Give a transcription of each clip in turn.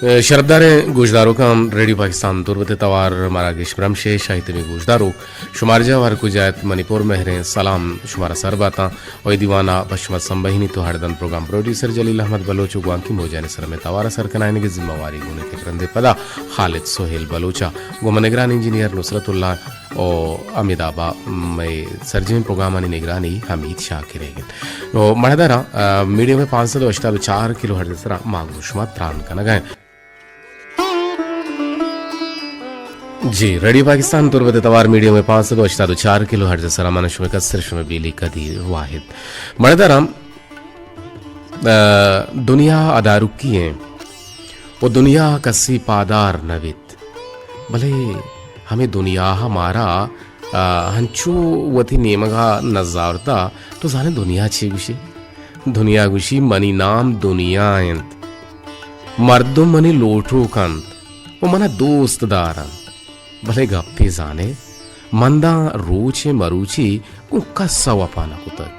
شرپداریں گوشداروکاں، ریڈیو پاکستان تربت ءِ توار مراگش برمش ءِ شاہی تبیں گوشداروک، شمارجاہ ءُ ہر کجا ات، منی پر مہریں سلام شمارا سر باتاں۔ او اے دیوان ءَ پہ شما سمبہینیت ءُ ہڑدنت پروگرام پروڈیوسر جلیل احمد بلوچ ءُ گوانکی موجانی سر ءَ مئے توار ءَ سر کنائینگ ءِ ذمہ واری گون ات یک رندے پدا خالد سہیل بلوچ ءَ گوں من نگران انجینئر نصرت اللہ ءُ ہمے داب ءَ مئے سرجمیں پروگرامانی نگرانی حمید شاکر ئیگ انت۔ ءُ مڑداراں، آ، میڈیم ویو پانچ سد ءُ ہشتاد ءُ چار کلو ہرٹز ءِ سرا ما گوں شما تران کنگ ءَ ایں۔ جی، ریڈیو پاکستان تربت ءِ توار میڈیم ویو پانچ سد ءُ ہشتاد ءُ چار کلو ہرٹز ءِ سرا من شمئے کستر شمئے بیلی قدیر واحد۔ مڑداراں، آ، دنیا ادارکی ایں ءُ دنیا کسی پادار نہ بیت۔ بلے ہمے دنیا ءَ مارا، آ، ہنچو وتی نیمگ ءَ نزاورتہ، تو زانے دنیا چے گوشی؟ دنیا گوشی، منی نام دنیا انت، مردم منی لوٹوک انت ءُ من ءَ دوست دار انت۔ بلے گپے زانے، من داں روچ ءِ مروچی گوں کس ءَ وپا نہ کتگ،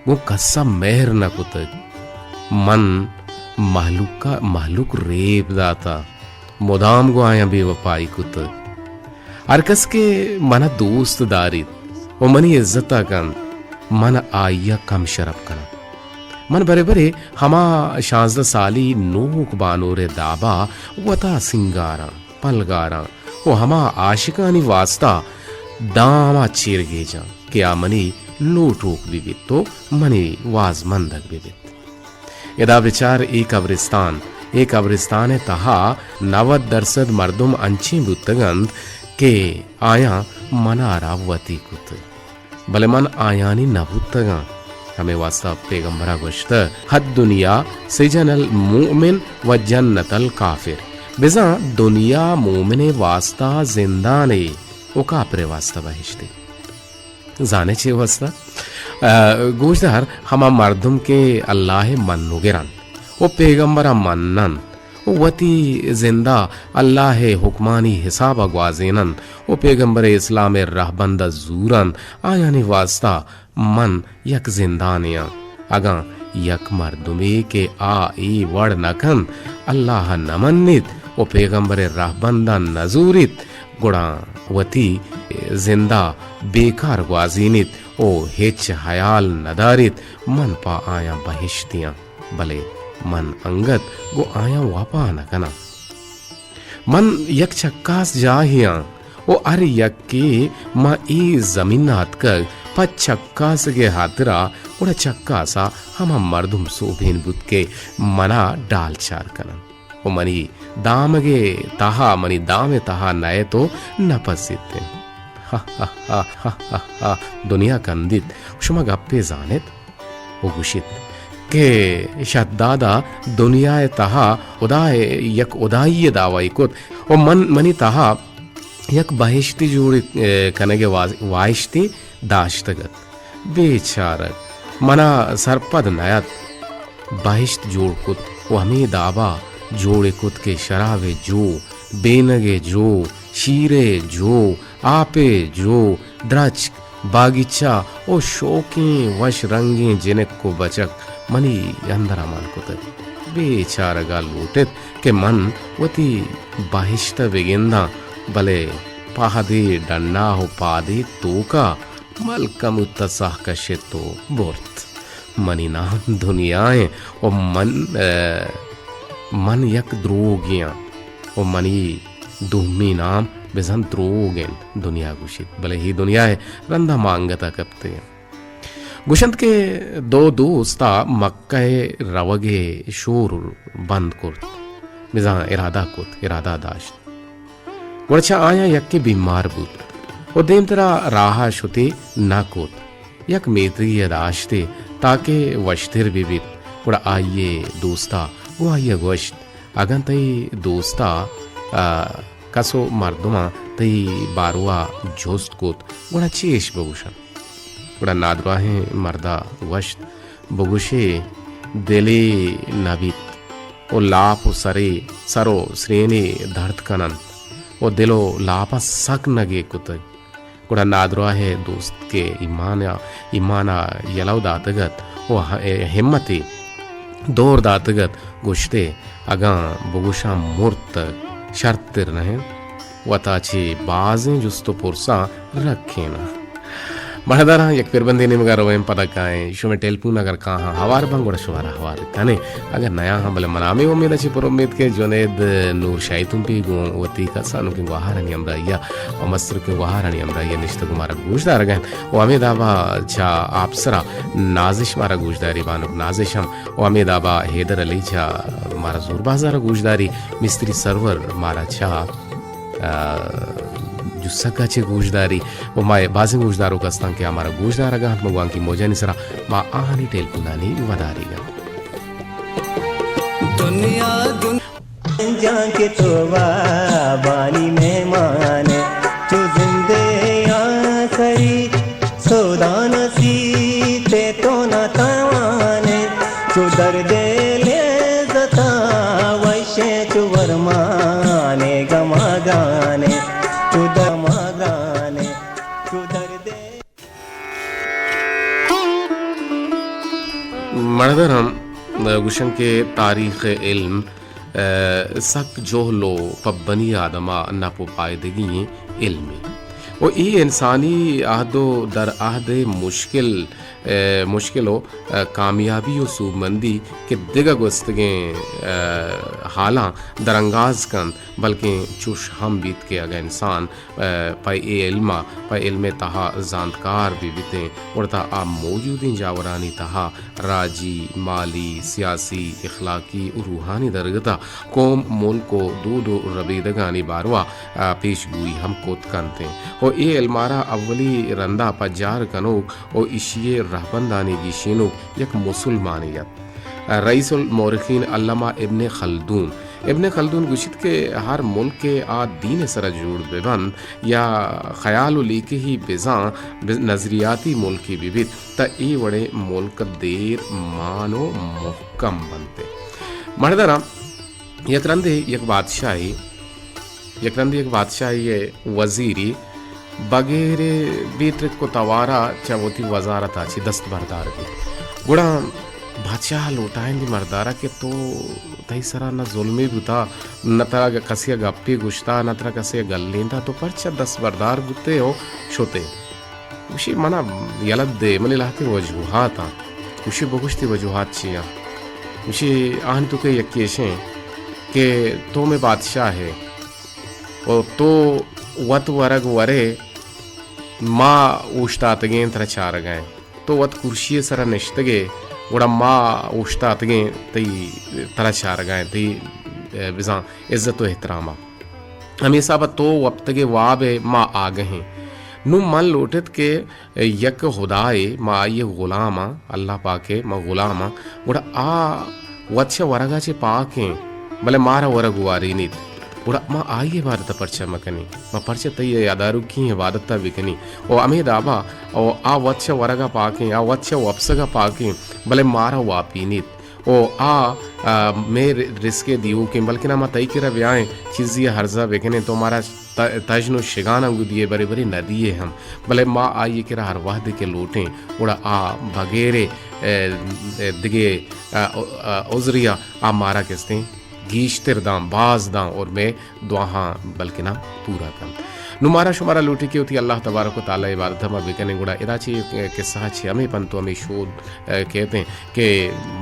گوں کس ءَ مہر نہ کتگ۔ من مہلوک ءَ، مہلوک ریپ داتہ، مدام گوں آیاں بے وپائی کتگ۔ ہر کس کہ من ءَ دوست داریت ءُ منی عزت ءَ کنت، من آئی ءَ کم شرپ کناں۔ من برے برے ہما شانزدہ سالی نوک بانور ءِ داب ءَ وت ءَ سینگاراں، پلگاراں ءُ ہما عاشقانی واستا داں ہما چیرگیجاں کہ آ منی لوٹوک بہ بیت ءُ منی وازمندگ بہ بیت۔ ادا بچار، اے قبرستان، اے قبرستان ءِ تہا نود درسد مردم انچیں بوتگ انت کہ آیاں من ءَ را وتی کتگ، بلے من آیانی نہ بوتگاں۔ ہمے واستا پیغمبر ءَ گوشتہ، الدنیا سجن المؤمن و جنت الکافر۔ بزاں دنیا مومن ءِ واستا زندانے ءُ کافر ءِ واستا بہشتے۔ زانے چے واستا؟ آ، گوشدار، ہما مردم کہ اللہ ءِ منوگر انت ءُ پیغمبر ءَ مننت ءُ وتی زند ءَ اللہ ءِ حکمانی حساب ءَ گوازیننت ءُ پیغمبر اسلام ءِ رہبند ءَ زورنت، آیانی واستا من یک زندانے آں۔ اگاں یک مردمے کہ آ اے وڑ نہ کنت، اللہ ءَ نہ منیت ءُ پیغمبر ءِ رہبند ءَ نہ زوریت، گڑا وتی زند ءَ بیکار گوازینیت ءُ ہچ ہیال نہ داریت، من پہ آیاں بہشتی آں، بلے من انگت گوں آیاں وپا نہ کناں۔ من یک چکاس جاہے آں ءُ ہر یکے ماں اے زمین ءَ اتکگ پہ چکاسگ ءِ ہاترا، گڑا چکاس ءَ ہما مردم سوبین بوت کہ من ءَ ڈال چار کن انت۔ ءُ منی دامگ ءِ تہا، منی دام ءِ تہا نئیت ءُ نپسیت انت۔ دنیا کندیت، شما گپے زانت؟ ءُ گوشیت کہ شہداد ءَ دنیا ءِ تہا ہدا ءِ یک ہدائی ءِ دعوی کت ءُ من، منی تہا یک بہشت جوڑ، اے، کنگ ءِ وا-، واہشتے داشتگ ات۔ بیچارگ من ءَ سرپد نہ ات۔ بہشت جوڑ کت ءُ ہمے داب ءَ جوڑ کت کہ شراب ءِ جو، بینگ ءِ جو، شیر ءِ جو، آپ ءِ جو، درچک، باگیچہ ءُ شوکیں وش رنگیں جنک ءُ بچک منی اندر ءَ مان کتگ۔ بیچارگ ءَ لوٹت کہ من وتی بہشت ءَ بگنداں، بلے پہدے ڈنّا ءُ پادے توک ءَ ملکموت ءَ ساہ کشت ءُ برت۔ منی نام دنیا ایں ءُ من، اے، من یک دروگے آں ءُ منی دومی نام بزاں دروگ انت، دنیا گوشیت، بلے اے دنیا ءَ رند ءَ ما انگت ءَ کپتگ ایں۔ گوشنت کہ دو دوست ءَ مکہ ءَ روگ ءِ شور بند کرت، بزاں ارادہ کت، ارادہ داشت۔ گڑا چہ آیاں یکے بیمار بوت ءُ دیمترا راہ ءَ شتے نہ کت۔ یک میتگے ءَ داشتے تاکہ وشتر بہ بیت۔ گڑا آئی ءِ دوست ءَ گوں آئی ءَ گوشت، اگاں تئی دوست ءَ، آ، کس ءُ مردماں تئی باروا جست کت، گڑا چے اش بگوشاں؟ گڑا نادراہیں مرد ءَ گوشت، بگوشے دلے نہ بیت ءُ لاپ ءُ سرے، سر ءُ سرینے درد کن انت ءُ دل ءُ لاپاں سک نگیگ کتگ۔ گڑا نادراہ ءِ دوست کہ ایمان ءَ، ایمان ءَ یلہ داتگ ات ءُ ہ-، ہمتے دور داتگ ات، گوشتے، اگاں بگوشاں مرت، شرتر نہ انت، وتا چہ بازیں جست و پرساں رکیناں۔ مڑداراں، یک پربندے نیمگا رویں، پدا کائیں۔ شمے ٹیلیفون اگر کاہاں ہوار بنت، گڑا شمارا ہوار کنیں۔ اگر نیاہاں، بلے منا ہمے امید ء چہ پر امید کہ جنید نور شاہی تمپی گوں وتی کسانکیں گوہارانی ہمراہی ء و مسترکیں گوہارانی ہمراہی ء نشتگ و مارا گوش دارگ ء انت۔ و ہمے دابا چہ آپسرا نازش مارا گوش داری، بانک نازش ہم۔ و ہمے دابا حیدر علی چہ مارا زور بازار ء گوش داری، مستری سرور مارا چہ ء، جسک ء چہ گوشداری و ما بازیں گوشداروک ہستاں کہ آ مارا گوشدارگ ء انت، مگوانکی موجانی سرا ما آہانی ٹیلیفونانی وداریگ ء انت۔ دنیا دنیا جان کہ تو وابانی مہمان، تو زندے آسری سودان سیتے تو نہ تاوانے، چو درد لذتا وشے، چو ورمانے گماگانے، چو دماگانے، چو درد۔ مڑدر ہم گوشن کہ تاریخ علم ء، سک جہل و پہ بنی آدم ء نپ و پائدگی ایں علمے۔ و اے انسانی عہد و در عہد مشکل، ء، مشکل و، ء، کامیابی و سوبمندی کہ دگہ گوستگیں، ء، حالاں درانگاز کنت، بلکیں چوش ہم بیت کہ اگہ انسان ء، پہ اے علم ء، پہ علم ء تہا زانتکار بہ بیتیں، گڑا آ موجودیں جاورانی تہا راجی، مالی، سیاسی، اخلاقی و روحانی درگت ء قوم، ملک و دود و ربیدگانی باروا، ء، پیش گوئی ہم کت کنت انت۔ و اے علم ء را اولی رندا پجار کنوک و ایشی ء رہبندانی گیشینوک یک مسلمانے ات۔ رئیس المؤرخین علامہ ابن خلدون۔ ابن خلدون گوشیت کہ ہر ملک ء آ دین ء سرا جوڑ بہ بنت یا خیال و لیکہی بزاں بز-، نظریاتی ملکے بہ بیت، تہ اے وڑیں ملک دیر مان و محکم بنت۔ مڑدراں، یک رندے یک بادشاہے یک رندے یک بادشاہے ء وزیرے بگیر بے ترک و توارا چہ وتی وزارت ء چہ دست بردار بیت۔ گڑا بادشاہ ء لوٹائیندی مردارا کہ تو تئی سرا نہ ظلمے بوتا، نہ ترا گ-، کسے ء گپے گوشتا، نہ ترا کسے ء گلینتا، تو پرچا دست بردار بوتے و شتے؟ گوشی، منا یلہ دے، منی لہتیں وجوہات آں۔ گوشی، بگوش تئی وجوہات چی آں؟ گوشی، آہانی توکا یکے ایشیں کہ تو مئے بادشاہ ئے و تو وت ورگ ورے، ما اوشتاتگیں ترا چارگا ایں۔ تو وت کرسی ء سرا نشتگے، گڑا ما اوشتاتگیں تئی، ترا چارگا ایں، تئی، ء، بزاں عزت و احترام ء۔ ہمے حساب ء تو وپتگ ئے واب ء، ما آگہ ایں۔ نوں من لوٹت کہ یک ہدائے، ما آئی ء غلام آں، اللہ پاک ء ما غلام آں، گڑا آ وت چہ ورگ ء چہ پاک ایں، بلے مارا ورگ وارینیت، گڑا ما آئی ء عبادت ء پرچا مہ کنیں؟ ما پرچا تئی یاداروکی عبادت ء بکنیں؟ و ہمے دابا و آ وت چہ ورگ ء پاک ایں، آ وت چہ وپسگ ء پاک ایں، بلے مارا واپینیت۔ او آ، آ، مئے ر-، رزق ء دیوکیں، بلکنا ما تئی کرا بیائیں، چیزے ء ہرزہ بکنیں، تو مارا ت-، تژن و شگاناں گوں دیئے، برے برے نہ دیئے ہم، بلے ما آئی ء کرا ہر وہدے کہ لوٹیں، گڑا آ بغیر، ء، ء، دگہ، ء، ء، عذرے ء آ مارا کستیں گیشتر داں، باز داں اور مئے دعاہاں بلکنا پورا کنت۔ نوں مارا شمارا لوٹی کہ وتی اللہ تبارک و تعالی عبادت ء ما بکنیں، گڑا ادا چہ قصہ ء چہ ہمے پنت و ہمے شود، ء، کیت ایں کہ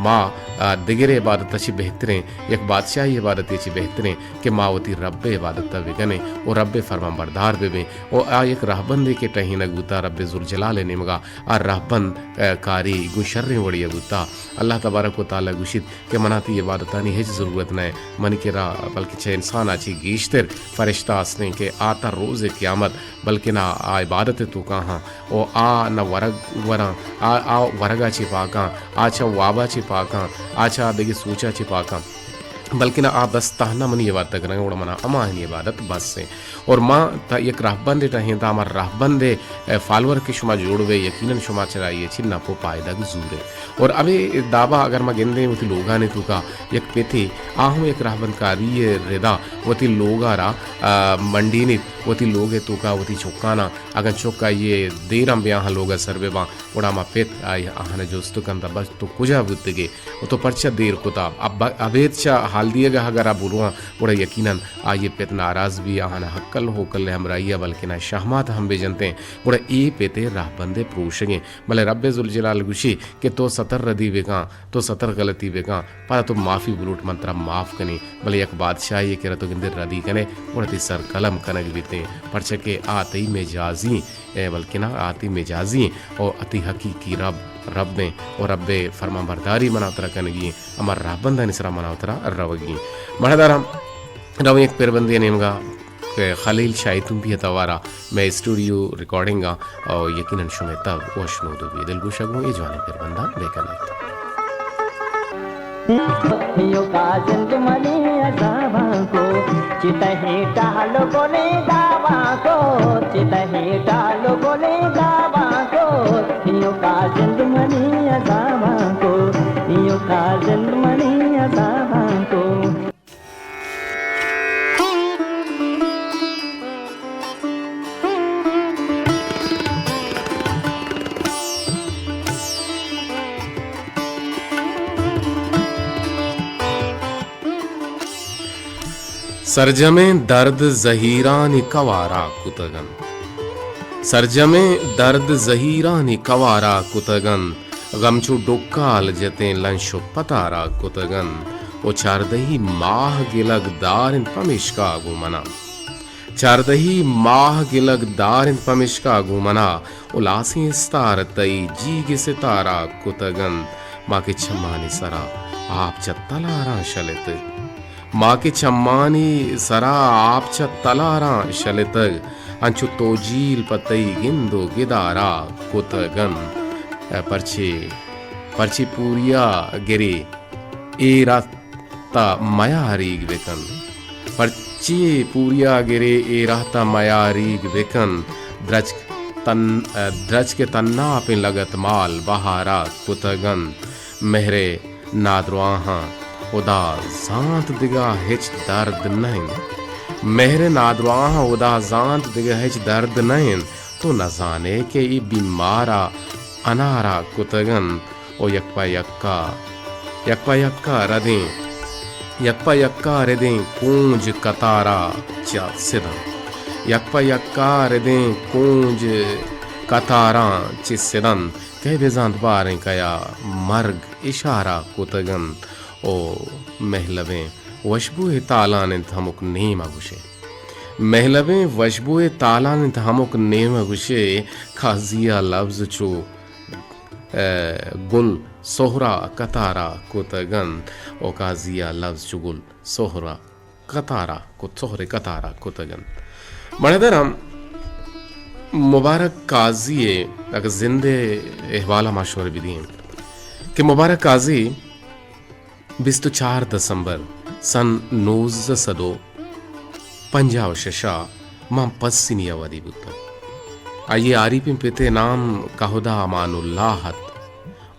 ما، ء، دگرے عبادت ء چہ بہتریں، یک بادشاہی عبادتے چہ بہتریں کہ ما وتی رب ء عبادت ء بکنیں و رب ء فرمان بردار ببیں و آ یک رہبندے کہ ٹہینگ بوتا رب ذوالجلال ء نیمگا، آ رہبند، ء، کاری گوں شریں وڑے ء بوتا۔ اللہ تبارک و تعالی گوشیت، کہ منا تئی عبادتانی ہچ ضرورت نہ، منی کرا بلکہ چہ انسان ء چہ گیشتر فرشتہ ہستیں کہ آ تا روز قیامت بلکنا آ عبادت ء توکا ہاں و آ نہ ورگ وراں، آ، آ ورگ ء چہ پاکاں، آ چہ واب ء چہ پاکاں، آ چہ دگہ سوچ ء چہ پاکاں، بلکنا آ بس تہنا منی عبادت ء کنگ ء، گڑا منا ہماہانی عبادت بس ایں۔ اور ما تا یک رہبندے ٹہینتا، ہما رہبندے، اے، فالوور کہ شما جوڑ بے، یقیناً شما چرائی چی نپ و پائدگ زورے۔ اور ہمے دابا اگر ما گندیں وتی لوگانی توکا یک پتے، آ ہم یک رہبندکاری ردا وتی لوگا را، آ، منڈینیت وتی لوگ ءِ توکا وتی چکاناں، اگاں چک آئی ءِ دیراں بیاہاں لوگ ءَ سر بہ باں، گڑا ہما پت آئی آہاں جست کنت، بس تو کجا بوتگے و تو پرچا دیر کتا؟ اب-، ابید چہ حال دیگ ءَ اگر آ برواں، گڑا یقیناً آئی ءِ پت ناراض بی، آہاں ہکل ہوکل ءِ ہمراہی ءَ بلکنا شہمات ہم بہ جنتیں، گڑا اے پت ءِ رہبند ءِ پروشگیں۔ بلے رب ذوالجلال گوشی کہ تو ستر ردی بکن، تو ستر غلطی بکن، پدا تو معافی بلوٹ، من ترا معاف کنی۔ بلے یک بادشاہے کہ را تو گندے ردی کنے، گڑا تئی سر قلم کنگ بیتیں، پرچا کہ آ تئی مجازی، اے، بلکنا آ تئی مجازی او تئی حقیقی رب، رب ایں او رب ءِ فرمانبرداری منا ترا کنگی ایں، ہما رہبندانی سرا منا ترا روگی ایں۔ مڑداراں، رویں یک پربندے نیمگا کہ خلیل شاہی تمپی ءِ توارا مئے اسٹوڈیو ریکارڈنگ ءَ، او یقیناً شمئے تب وشنود بی۔ دلگوش گوں اے جوانیں پربنداں بہ کن ات۔ ایوکا زند منی عذاباں کو، چتہی ٹہل گلے داباں کو، چتہی ٹہل گلے داباں کو، ایوکا زند منی عذاباں کو، ایوکا زند منی عذاباں کو۔ سرجمیں درد زہیرانی کوارا کتگ انت۔ سرجمیں درد زہیرانی کوارا کتگ انت۔ غم چو ڈکال جتیں لنش و پتارا کتگ انت و چاردہی ماہ گلگ دار انت پمیشکا گوں منا۔ چاردہی ماہ گلگ دار انت پمیشکا گوں منا و لاسیں استار تئی جیگ ستارا کتگ انت۔ ما کہ چمانی سرا آپ چہ تلاراں شلتگ۔ ما کہ چمانی سرا آپ چہ تلاراں شلتگ، انچو توجیل پہ تئی گند و گدارا کتگ انت۔ پرچے، پرچے پوریا گرے اے رہتا میاریگ بکن۔ پرچے پوریا گرے اے رہتا میاریگ بکن۔ درچک تن، درچک تناپیں لگت مال بہارا کتگ انت۔ مہر نادراہاں ہدا زانت دگہ ہچ درد نہ انت۔ مہر نادراہاں ہدا زانت دگہ ہچ درد نہ انت۔ تو نزانے کہ اے بیمارا انارا کتگ انت و یک پہ یکا، یک پہ یکا ردیں، یک پہ یکا ردیں کونج قطارا چہ سدن۔ یک پہ یکا ردیں کونج قطاراں چہ سدن۔ کئے بزانت باریں کیا مرگ اشارہ کتگ انت او مہلبیں وشبوئے تالان انت ہمک نیم ء گوشے۔ مہلبیں وشبوئے تالان انت ہمک نیم ء گوشے۔ قاضی ء لبز چو، ء، گل سہرا قطارا کتگ انت او قاضی ء لبز چو گل سہرا قطارا کت، سہرے قطارا کتگ انت۔ مڑدر ہم مبارک قاضی ء اگہ زند ء احوال ء ما شمر بدیں کہ مبارک قاضی بیست و چار دسمبر سن نوزدہ سد و پنجاہ و شش ء ماں پسنی ء ودی بوتگ۔ آئی ء آریپیں پت ء نام کہدا امان اللہ ات۔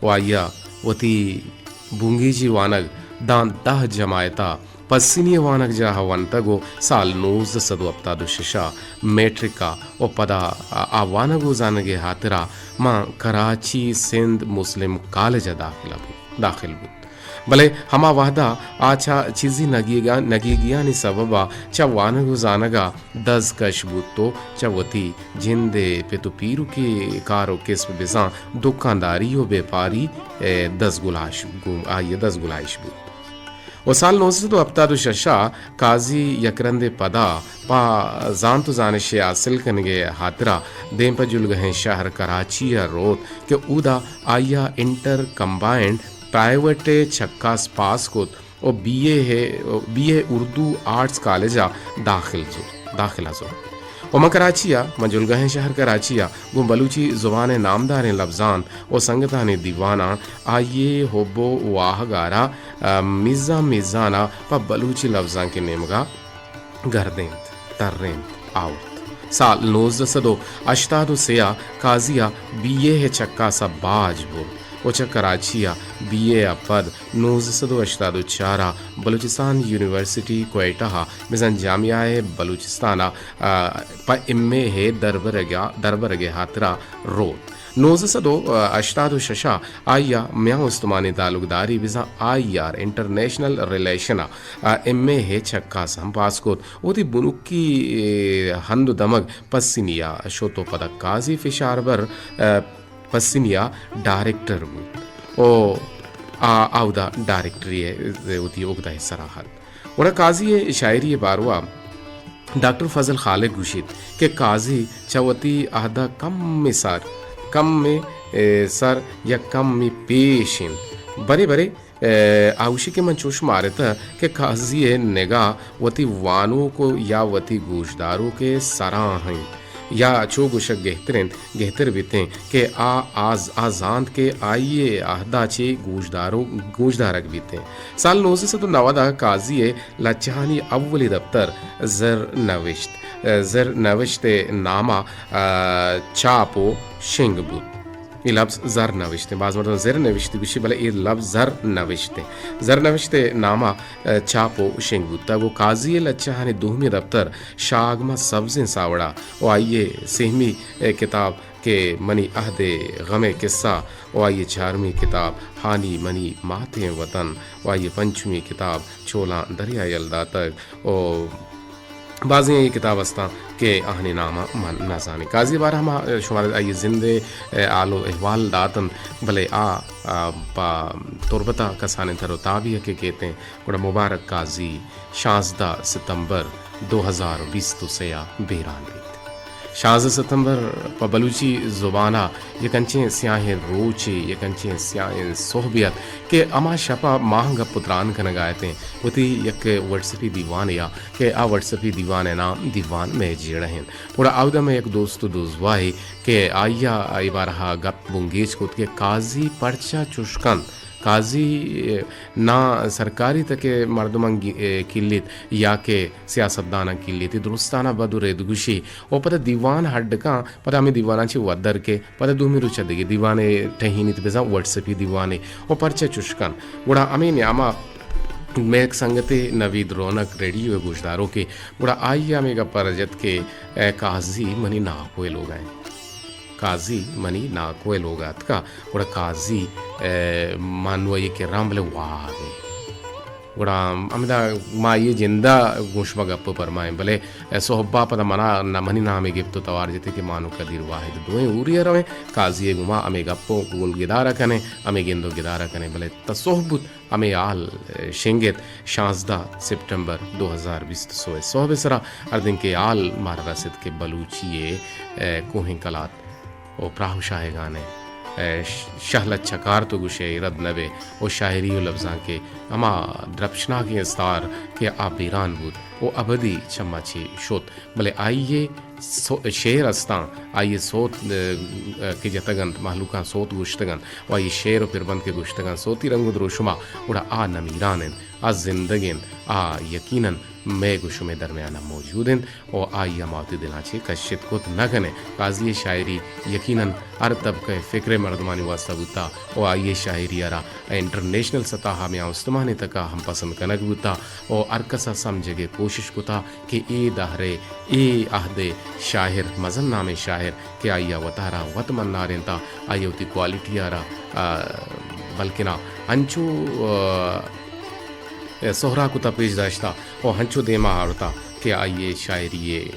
و آئی ء وتی بنگیجی وانگ داں دہ جماعت ء پسنی ء وانگجاہ ء ونتگ و سال نوزدہ سد و ہپتاد و شش ء میٹرک ء و پدا آ وانگ و زانگ ء ہاترا ماں کراچی سندھ مسلم کالج ء داخلہ بوت، داخل بوت۔ بلے ہما وہد ء آ چہ چیزی نگیگا-، نگیگیانی سبب ء چہ وانگ و زانگ ء دزکش بوت و چہ وتی جند ء پت و پیرکی کار و کسب بزاں دکانداری و بیپاری ء دزگلائش گوں آئی ء دزگلائش بوت۔ و سال نوزدہ سد و ہپتاد و شش ء قاضی یک رندے پدا پہ زانت و زانشے حاصل کنگ ء ہاترا دیم پہ جلگہیں شہر کراچی ء روت کہ اودا آئی ء انٹر کمبائنڈ پرائیویٹ ء چکاس پاس کت و بی اے ہے، بی اے اردو آرٹس کالج ء داخل زرت، داخلہ زرت۔ و من کراچی ء، من جلگہیں شہر کراچی ء گوں بلوچی زبان ء نامداریں لبزانت و سنگتانی دیواناں آئی ء حب و واہگ ء را، ء، میزان میزان ء پہ بلوچی لبزانک ء نیمگ ء گردینت، ترینت، آورت۔ سال نوزدہ سد و ہشتاد و سے ء قاضی ء بی اے ء چکاس ء باج برت۔ ءُ چہ کراچی ءَ بی اے ءَ پد نوزدہ سد ءُ ہشتاد ءُ چار ءَ بلوچستان یونیورسٹی کوئٹہ ءَ بزاں جامعہ بلوچستان ءَ، آ، پہ ایم اے ءِ دربرگ ءَ، دربرگ ءِ ہاترا روت۔ نوزدہ سد ءُ ہشتاد ءُ شش ءَ آئی ءَ میان استمانی تعلقداری بزاں آئی آر، انٹرنیشنل ریلیشن ءَ، آ، ایم اے ءِ چکاس ہم پاس کت۔ وتی بنکی، اے، ہند ءُ دمگ پسنی ءَ شت ءُ پدا قاضی فشاربر، آ، پسنی ءَ ڈائریکٹر بوت ءُ آ، آ اودا ڈائریکٹری ءِ وتی اگدہ ءِ سرا ات۔ گڑا قاضی ءِ شاعری ءِ باروا ڈاکٹر فضل خالق گوشیت کہ قاضی چہ وتی عہد ءَ کمے سر، کمے، اے، سر یا کمے پیش انت۔ برے برے، اے، آ گوشی کہ من چوش مارتہ کہ قاضی ءِ نگاہ وتی وانوک ءُ یا وتی گوشداروک ءِ سرا انت یا چو گوشگ گہتر انت، گہتر بیتیں کہ آ، آ ز-، آ زانت کہ آئی ءِ عہد ءَ چے گوشدارو-، گوشدارگ بیتیں۔ سال نوزدہ سد ءُ نود ءَ قاضی ءِ لچہانی اولی دپتر زر نوشت، زر نوشت ءِ نام ءَ، آ، چاپ ءُ شنگ بوت۔ اے لبز زر نوشت انت۔ باز مردم زر نوشت گوشی، بلے اے لبز زر نوشت انت۔ زر نوشت ءِ نام ءَ، آ، چاپ ءُ شنگ بوتگ ءُ قاضی ءِ لچہانی دومی دپتر شاگمہ سبزیں ساوڑا ءُ آئی ءِ سیمی، آ، کتاب کہ منی عہد ءِ غم ءِ قصہ ءُ آئی ءِ چارمی کتاب ہانی منی ماتیں وطن ءُ آئی ءِ پنچمی کتاب چولاں دریا یل داتگ ءُ بازیں اے کتاب استاں کہ آہانی نام ءَ من نہ زانیں۔ قاضی ءِ بارہ ءَ ما شمارا آئی ءِ زند ءِ حال ءُ احوال دات انت، بلے آ، آ، پہ تربت ءَ کسانیں تر ءُ تابے ءَ کہ کیت انت، گڑا مبارک قاضی شانزدہ ستمبر دو ہزار بیست ءُ سے ءَ بیران بیت۔ شانزدہ ستمبر پہ بلوچی زبان ءَ یک انچیں سیاہیں روچے، یک انچیں سیاہیں سہبے ات کہ ہما شپ ءَ ما گپ ءُ تران کنگ ءَ اتیں وتی یک وٹسپی دیوانے ءَ کہ آ وٹسپی دیوان ءِ نام دیوان مئے جیڑہ انت۔ گڑا آودا مئے یک دوست ءُ دوزواہے کہ آئی ءَ اے بارہ ءَ گپ بنگیج کت کہ قاضی پرچا چش کنت، قاضی، اے، نا سرکاری تک ءِ مردماں گی-، اے، کلیت یا کہ سیاستداناں کلیت، درستانا بد ءُ رد گوشی ءُ پدا دیوان ہڈ کن، پدا ہمے دیواناں چہ ودر کے، پدا دومی روچ ءَ دگہ دیوانے ٹہینیت بزاں وٹسپی دیوانے ءُ پرچہ چش کن۔ گڑا ہمے نیاما مئے یک سنگتے نوید رونق ریڈیو ءِ گوشداروکے، گڑا آئی ءَ ہمے گپ ءَ را جت کہ اے قاضی منی ناکو ءِ لوگ ءَ انت۔ قاضی منی ناکو ءِ لوگ ءَ اتکا، گڑا قاضی، اے، مانوئی کہ رام بلے واب ءَ۔ گڑا ہمدا ما اے جند ءَ گوں شما گپ ءَ پرمائیں، بلے، اے، سہب ءَ پدا منا نہ منی نام ءَ گپت ءُ توار جتے کہ مانو قدیر واحد دوئیں اوری ءَ رویں، قاضی ءِ گوما ہمے گپ ءَ گل گدار ءَ کنیں، ہمے گند ءُ گدار ءَ کنیں، بلے تا سہب بوت۔ ہمے حال، اے، شنگ ات شانزدہ سپٹمبر دو ہزار بیست ءُ سئے ءِ سہب ءِ سرا، ہردیں کہ حال مارا رست کہ بلوچی ءِ، اے، کوہیں کلات ءُ پراہ ءُ شاہگان ءِ، اے، ش-، شہلت چکار تو گوشئے رد نہ بئے ءُ شاعری ءُ لبزانک ءِ ہما درپشناکیں استار کہ آ بیران بوت ءُ ابدی چما چہ شت۔ بلے آئی ءِ سو-، شعر استاں، آئی ءِ سوت، ء، ء، کہ جتگ انت، مہلوکاں سوت گوشتگ انت ءُ آئی ءِ شعر ءُ پربند کہ گوشتگ انت، سوتی رنگ ءُ دروشم ءَ، گڑا آ نمیران انت، آ زندگ انت، آ یقیناً مئے گوں شمئے درمیان ءَ موجود انت ءُ آئی ءَ ما وتی دلاں چہ کشت کت نہ کنیں۔ قاضی ءِ شاعری یقیناً ہر طبقہ ءِ فکر ءِ مردمانی واسطہ بوتا ءُ آئی ءِ شاعری ءَ را انٹرنیشنل سطح ءَ میان استمانی تک ءَ ہم پسند کنگ بوتا ءُ ہر کس ءَ سمجھگ ءِ کوشش کتا کہ اے دہر ءِ، اے عہد ءِ شاعر، مزن نامیں شاعر کہ آئی ءَ وتارا وت منارینتا، آئی ءَ وتی کوالٹی ءَ را، آ، بلکنا انچو، آ، سہرا کتا، پیش داشتا ءُ انچو دیما آورتا کہ آئی ءِ شاعری ءِ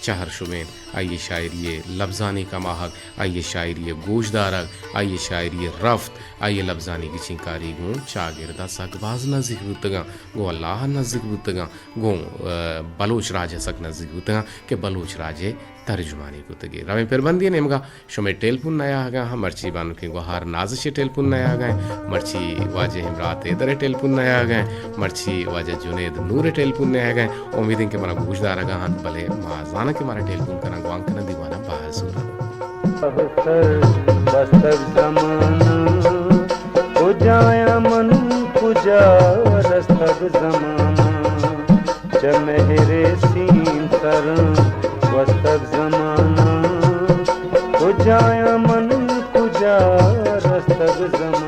چہر شبین، آئی ءِ شاعری ءِ لبزانی کماہگ، آئی ءِ شاعری ءِ گوشدارگ، آئی ءِ شاعری ءِ رفت، آئی ءِ لبزانی گچین کاری گوں چاگرد ءَ سک باز نزیک بوتگاں، گوں اللہ ءَ نزیک بوتگاں، گوں، ء، بلوچ راج ءَ سک نزیک بوتگاں کہ بلوچ راج ءِ ترجمانی کتگی۔ رویں پربندی ءِ نیمگا شمئے ٹیلپون نیاہگاں، مرچی بانکیں گوہار نازش ءِ ٹیلپون نیاہگاں، مرچی واجہ امرات حیدر ءِ ٹیلپون نیاہگاں، مرچی واجہ جنید نور ءِ ٹیلپون نیاہگاں۔ امیدیں کہ منا گوش دارگا انت، بلے ما زاناں کہ مارا ٹیلپون کناں، گوانک کناں، دیواناں باہر زوراں۔ سر بستگ زمانہ، کجایاں من کجا رستگ زمانہ، چہ مہرے سیم تراں گوستگ زمانہ، کجایاں من کجا رستگ زمانہ۔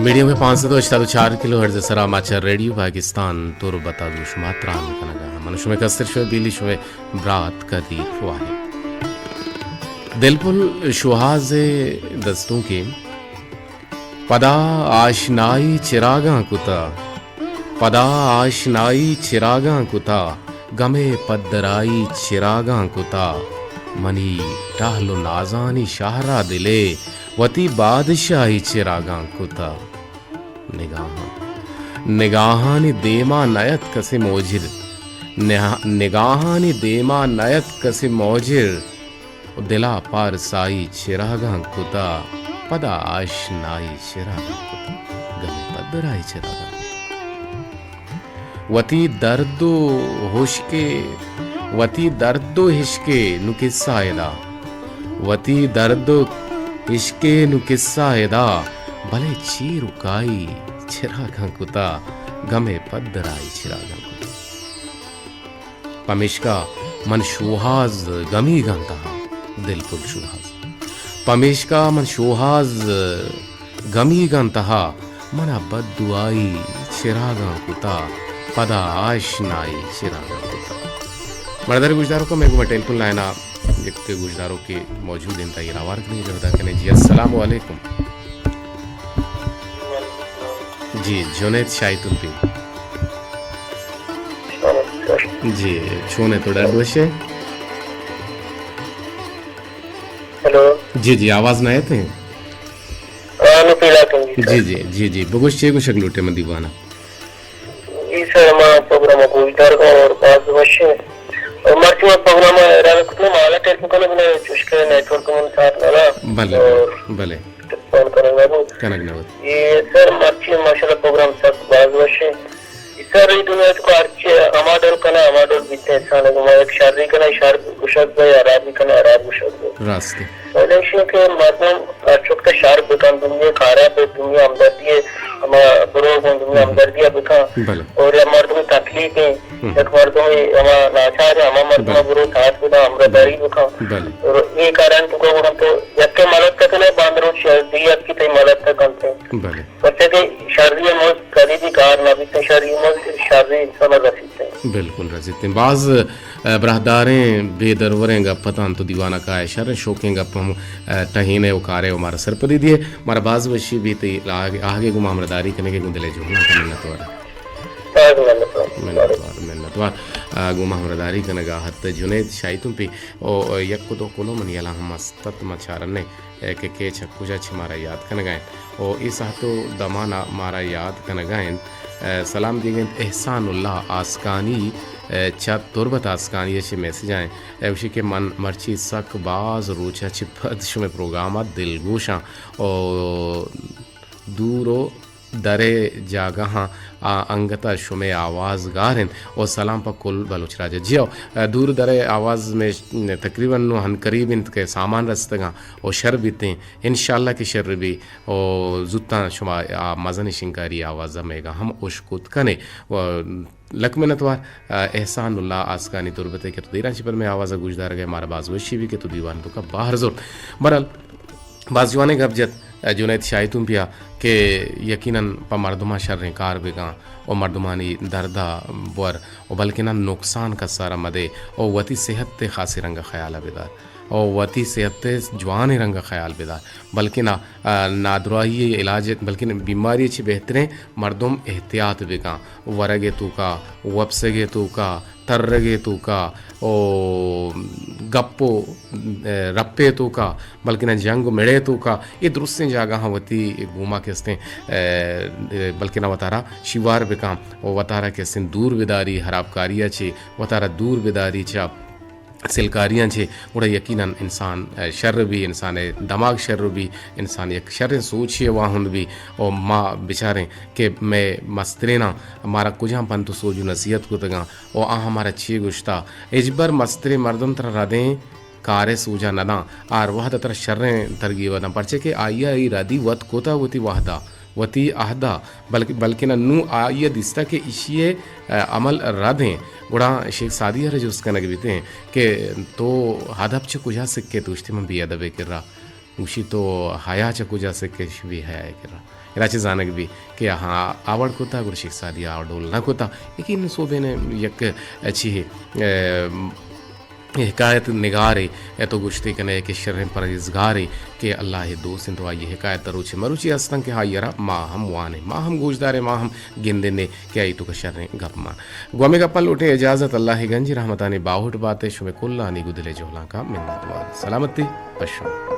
میڈیم ویو پانچ سد و ہشتاد و چار کلو ہرٹز سرا ماچا ریڈیو پاکستان تربت ءَ گوں شما تران کنگا۔ من شمئے کستر شمئے بیلی شمئے برات قدیر واحد۔ دلپل شوہاز ءِ دستونکے۔ پدا آشنائی چراگاں کتا، پدا آشنائی چراگاں کتا، گمے پدرائی چراگاں کتا، منی ٹہل و نازانی شہرا دلے وتی بادشاہی چراگاں کتا۔ نگاہاں، نگاہانی دیما نیت کسے موجر، نہا-، نگاہانی دیما نیت کسے موجر، و دلا پارسائی چراگاں کتا، پدا آشنائی چراگاں کتا، گمے پدرائی چراگاں کتا۔ وتی درد و ہشکے، وتی درد و ہشکے نو کسہ ادا، وتی درد و ہشکے نو کسہ ادا، بلے چیر و کائی چراگاں کتا، گمے پدرائی چراگاں کتا۔ پمیشکا من شوہاز گمیگاں تہا، دلپل شوہاز۔ پمیشکا من شوہاز گمیگاں تہا، منا بددعائی چراگاں کتا، پدا آشنائی چراگاں کتا۔ مردار گوشداروکا، مئے گوما ٹیلیفون لائنا یک گوشداروکے موجود انت، آئی را ہوار کنیں، جہدا کنیں۔ جی، السلام علیکم۔ جی، جنید شاہی تمپی۔ جی، چون ئے تو، ڈاڈ وش ئے؟ ہیلو۔ جی، جی، آواز نہ ایت ایں۔ ہاں، نو پیدا کن جی، جی، سر۔ جی، جی، جی، بگوش چے گوشگ لوٹے من دیوانا۔ جی سر، ما پروگرام گوشدار کن اور باز وش ئے۔ اور مرچی ما پروگرام حیران کتوں، ما حالا ٹیلیفون کنوں، بلے چوشکہ نیٹ ورک من ساتھ نہ نا۔ بلے، اور بلے۔ فون کنگ نہ بوت۔ کنگ نہ بوت۔ اے سر، مرچی ماشاءاللہ پروگرام سک باز وش ایں۔ اے سر، اے دنیا تو ہرچی ہما ڈول کنا، ہما ڈول بیت انسان گما، یک شری کنا، شر گشگ بے، حرابی کنا، حراب گشگ بے۔ راست ایں۔ بلے ایشی کہ مردم ہر چکتا شر بکن، دنیا خراب بے، دنیا ہمدردی ہما برو گون، دنیا ہمدردی بکن۔ بلے۔ اور یا مردم تکلیف ایں، یک مردم ہما ناچار ایں، ہما مردم برو ساتھ بدا، ہمراہ داری بکن۔ بلے۔ اور اے کاران تو گڑا تو یکے مدد کنت، باند روچ دی یکی تئی مدد کنت۔ بلے۔ پرچہ کہ شری مزد کدی بھی کار نہ بیت، شری مزد شری انسان رسیت۔ بالکل رسیت۔ باز، ء، براہداریں بے دروریں گپ اتاں تو دیوان ء کائے، شریں شوکیں گپ ہم، ء، ٹہینے و کارے و مارا سرپدی دیے۔ مارا باز وشی بیت تئی آہگے، آہگے گوں ما ہمراہداری کنگے گوں دلے جوہلاں منت وار۔ باز منت وار۔ منت وار، منت وار۔ ء، گوں ما ہمراہداری کنگا ہت جنید شاہی تمپی او یک دو کلو منی یلا ہم است۔ تت ما چارنے، ء، کہ کیچ ء کجا چہ مارا یاد کنگا انت۔ او اے ساعت و دمانا مارا یاد کنگا انت۔ ء، سلام دیگ انت احسان اللہ آسکانی، ء، چہ تربت آسکانی ء چہ میسج آئیں۔ ء، گوشی کہ من مرچی سک باز روچا چہ پد شمے پروگرام ء دلگوشاں۔ او دور و درے جاگہاں آ انگت ء شمے آواز گار انت و سلام پہ کل بلوچ راج ء۔ جی ہو، دور درے آواز میں تقریباً نوں ہن قریب انت کہ سامان رستگاں و شر بیتیں، انشاءاللہ کہ شر بی و زوتاں شما آ مزن شنکاری آواز ء میگا ہم اشکت کنے و لک منتوار، ء، احسان اللہ آسکانی تربت ء کہ تو دیراں چہ پد مئے آواز ء گوشدارگ ء مارا باز وشی بی کہ تو دیوان توکا بہر زرت۔ بہرحال، باز جوانیں گپ جت، ء، جنید شاہی تمپیا کہ یقیناً پہ مردماں شریں کار بکاں و مردمانی درد ء بور و بلکنا نقصان کسارا مدے و وتی صحت ء خاصی رنگ ء خیال ء بدار۔ و وتی صحت ء جوانیں رنگ ء خیال بدار، بلکنا، ء، نادراہی ء علاج ء، بلکنا بیماری ء چہ بہتریں مردم احتیاط بکاں، ورگ ء توکا، وپسگ ء توکا، ترگ ء توکا، او گپ و، ء، رپ ء توکا، بلکنا جنگ و مڑے ء توکا، اے درستیں جاگہاں وتی گوما کہ استیں، ء، بلکنا وتارا شیوار بکاں و وتارا کہ استیں دور بداری، ہرابکاری ء چہ وتارا دور بداری چہ سلکاریاں چہ، گڑا یقیناً انسان، ء، شر بی، انسان ء دماغ شر بی، انسان یک شریں سوچے ء واہند بی۔ و ما بچاریں کہ مئے مستریناں مارا کجام پنت و سوج و نصیحت کتگاں و آہاں مارا چی گوشتا۔ ہچبر مستریں مردم ترا ردیں کارے سوجا نداں، ہر وہد ترا شریں ترغیب داں، پرچے کہ آئی ء اے ردی وت کتا وتی وہدا۔ وتی عہد ء، بلک-، بلکنا نوں آئی ء دیستہ کہ ایشی ء، ء، عمل رد ایں، گڑا شیخ سعدی ء را جست کنگ بیت ایں کہ تو ادب چہ کجا سکے؟ تو گوشتی من بے ادبے کرا۔ گوشی تو حیا چہ کجا سکش؟ بے حیا کرا۔ ادا چہ زانگ بی کہ آہاں آوڑ کتا، گڑا شیخ سعدی آوڑ ڈول نہ کتا۔ یقین سوبین یک چی، اے، حکایت نگارے، اے تو گوشتے کنے کہ شریں پرہیزگارے کہ اللہ دوست انت، آئی حکایت روچے مروچی ہستن کہ آئی را ما ہم وانے، ما ہم گوشدارے، ما ہم گندنے کہ آئی تو کہ شریں گپ مان۔ گو ہمے گپاں لوٹیں اجازت، اللہ گنجی رحمتانی باہوٹ باتے، شمے کلانی گدلے جہلانکا منت وار۔ سلامتی، پشو۔